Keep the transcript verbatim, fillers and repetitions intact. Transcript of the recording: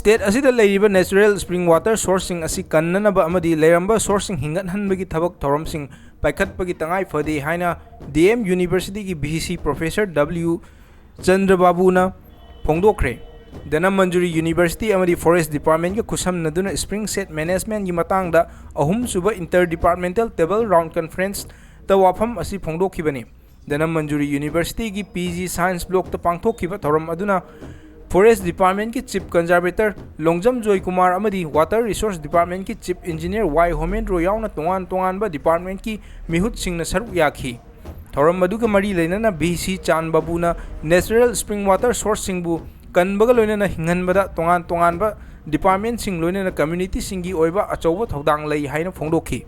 State ꯑꯁꯤꯗ ꯂꯩꯔꯤꯕ natural spring water sourceꯁꯤꯡ ꯑꯁꯤ ꯀꯟꯅꯅꯕ ꯑꯃꯗꯤ ꯂꯩꯔꯝꯕ sourceꯁꯤꯡ ꯍꯤꯡꯒꯠꯍꯟꯕꯒꯤ ꯊꯕꯛ ꯊꯧꯔꯝꯁꯤꯡ ꯄꯥꯏꯈꯠꯄꯒꯤ ꯇꯉꯥꯏ ꯐꯗꯦ ꯍꯥꯏꯅ D M Universityꯒꯤ V C Professor W ꯆꯟꯗ꯭ꯔꯕꯥꯕꯨꯅ ꯐꯣꯡꯗꯣꯛꯈ꯭ꯔꯦ꯫ Dhanamanjuri University ꯑꯃꯗꯤ Forest Departmentꯒ ꯈꯨꯠꯁꯝꯅꯗꯨꯅ spring shed managementꯀꯤ ꯃꯇꯥꯡꯗ ꯑꯍꯨꯝꯁꯨꯕ Interdepartmental Table Round Conferenceꯇ ꯋꯥꯐꯝ ꯑꯁꯤ ꯐꯣꯡꯗꯣꯛꯈꯤꯕꯅꯤ꯫ ꯙꯅꯃꯟꯖꯨꯔꯤ Universityꯒꯤ P G Science Blockꯇ ꯄꯥꯡꯊꯣꯛꯈꯤꯕ ꯊꯧꯔꯝ ꯑꯗꯨꯅ Forest Departmentꯀꯤ Chief Conservator ꯂꯣꯡꯖꯝ ꯖꯣꯏ ꯀꯨꯃꯥꯔ ꯑꯃꯗꯤ Water Resource Departmentꯀꯤ Chief Engineer Y ꯍꯣꯃꯦꯟꯗ꯭ꯔꯣ ꯌꯥꯎꯅ ꯇꯣꯉꯥꯟ ꯇꯣꯉꯥꯟꯕ departmentꯀꯤ ꯃꯤꯍꯨꯠꯁꯤꯡꯅ ꯁꯔꯨꯛ ꯌꯥꯈꯤ꯫ ꯊꯧꯔꯝ ꯑꯗꯨꯒ ꯃꯔꯤ ꯂꯩꯅꯅ V C ꯆꯥꯟ ꯕꯥꯕꯨꯅ natural spring water sourceꯁꯤꯡꯕꯨ ꯀꯟꯕꯒ ꯂꯣꯏꯅꯅ ꯍꯤꯡꯍꯟꯕꯗ ꯇꯣꯉꯥꯟ ꯇꯣꯉꯥꯟꯕ departmentꯁꯤꯡ ꯂꯣꯏꯅꯅ communityꯁꯤꯡꯒꯤ ꯑꯣꯏꯕ ꯑꯆꯧꯕ ꯊꯧꯗꯥꯡ ꯂꯩ ꯍꯥꯏꯅ ꯐꯣꯡꯗꯣꯛꯈꯤ꯫